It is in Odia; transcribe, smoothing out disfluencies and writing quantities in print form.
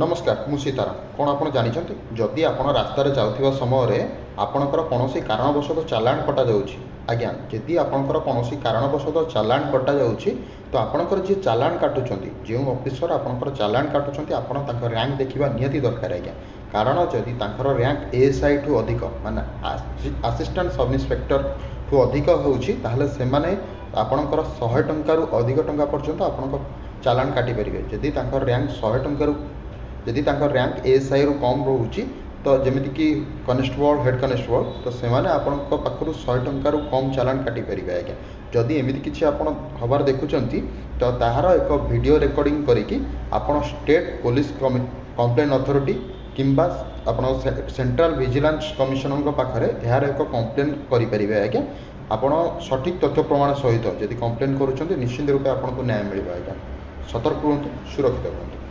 ନମସ୍କାର, ମୁଁ ସୀତାରାମ। କ'ଣ ଆପଣ ଜାଣିଛନ୍ତି, ଯଦି ଆପଣ ରାସ୍ତାରେ ଯାଉଥିବା ସମୟରେ ଆପଣଙ୍କର କୌଣସି କାରଣବଶତଃ ଚାଲାଣ କଟାଯାଉଛି? ଆଜ୍ଞା, ଯଦି ଆପଣଙ୍କର କୌଣସି କାରଣବଶତଃ ଚାଲାଣ କଟାଯାଉଛି, ତ ଆପଣଙ୍କର ଯିଏ ଚାଲାଣ କାଟୁଛନ୍ତି, ଯେଉଁ ଅଫିସର ଆପଣଙ୍କର ଚାଲାଣ କାଟୁଛନ୍ତି, ଆପଣ ତାଙ୍କ ର୍ୟାଙ୍କ ଦେଖିବା ନିହାତି ଦରକାର ଆଜ୍ଞା। କାରଣ ଯଦି ତାଙ୍କର ର୍ୟାଙ୍କ ଏଏସ୍ଆଇ ଠୁ ଅଧିକ, ମାନେ ଆସିଷ୍ଟାଣ୍ଟ ସବ୍ ଇନ୍ସପେକ୍ଟରଠୁ ଅଧିକ ହେଉଛି, ତାହେଲେ ସେମାନେ ଆପଣଙ୍କର 100 ଟଙ୍କାରୁ ଅଧିକ ଟଙ୍କା ପର୍ଯ୍ୟନ୍ତ ଆପଣଙ୍କ ଚାଲାଣ କାଟିପାରିବେ। ଯଦି ତାଙ୍କର ର୍ୟାଙ୍କ 100 ଟଙ୍କାରୁ, ଯଦି ତାଙ୍କ ର୍ୟାଙ୍କ ଏଏସ୍ଆଇରୁ କମ୍ ରହୁଛି, ତ ଯେମିତିକି କନେଷ୍ଟବଳ, ହେଡ଼୍ କନେଷ୍ଟବଳ, ତ ସେମାନେ ଆପଣଙ୍କ ପାଖରୁ 100 ଟଙ୍କାରୁ କମ୍ ଚାଲାଣ କାଟିପାରିବେ ଆଜ୍ଞା। ଯଦି ଏମିତି କିଛି ଆପଣ ହେବାର ଦେଖୁଛନ୍ତି, ତ ତାହାର ଏକ ଭିଡ଼ିଓ ରେକର୍ଡ଼ିଂ କରିକି ଆପଣ ଷ୍ଟେଟ୍ ପୋଲିସ କମ୍ପ୍ଲେନ୍ ଅଥରିଟି କିମ୍ବା ଆପଣ ସେଣ୍ଟ୍ରାଲ ଭିଜିଲାନ୍ସ କମିଶନରଙ୍କ ପାଖରେ ଏହାର ଏକ କମ୍ପ୍ଲେନ୍ କରିପାରିବେ ଆଜ୍ଞା। ଆପଣ ସଠିକ୍ ତଥ୍ୟ ପ୍ରମାଣ ସହିତ ଯଦି କମ୍ପ୍ଲେନ୍ କରୁଛନ୍ତି, ନିଶ୍ଚିନ୍ତ ରୂପେ ଆପଣଙ୍କୁ ନ୍ୟାୟ ମିଳିବ ଆଜ୍ଞା। ସତର୍କ ରୁହନ୍ତୁ, ସୁରକ୍ଷିତ ରୁହନ୍ତୁ।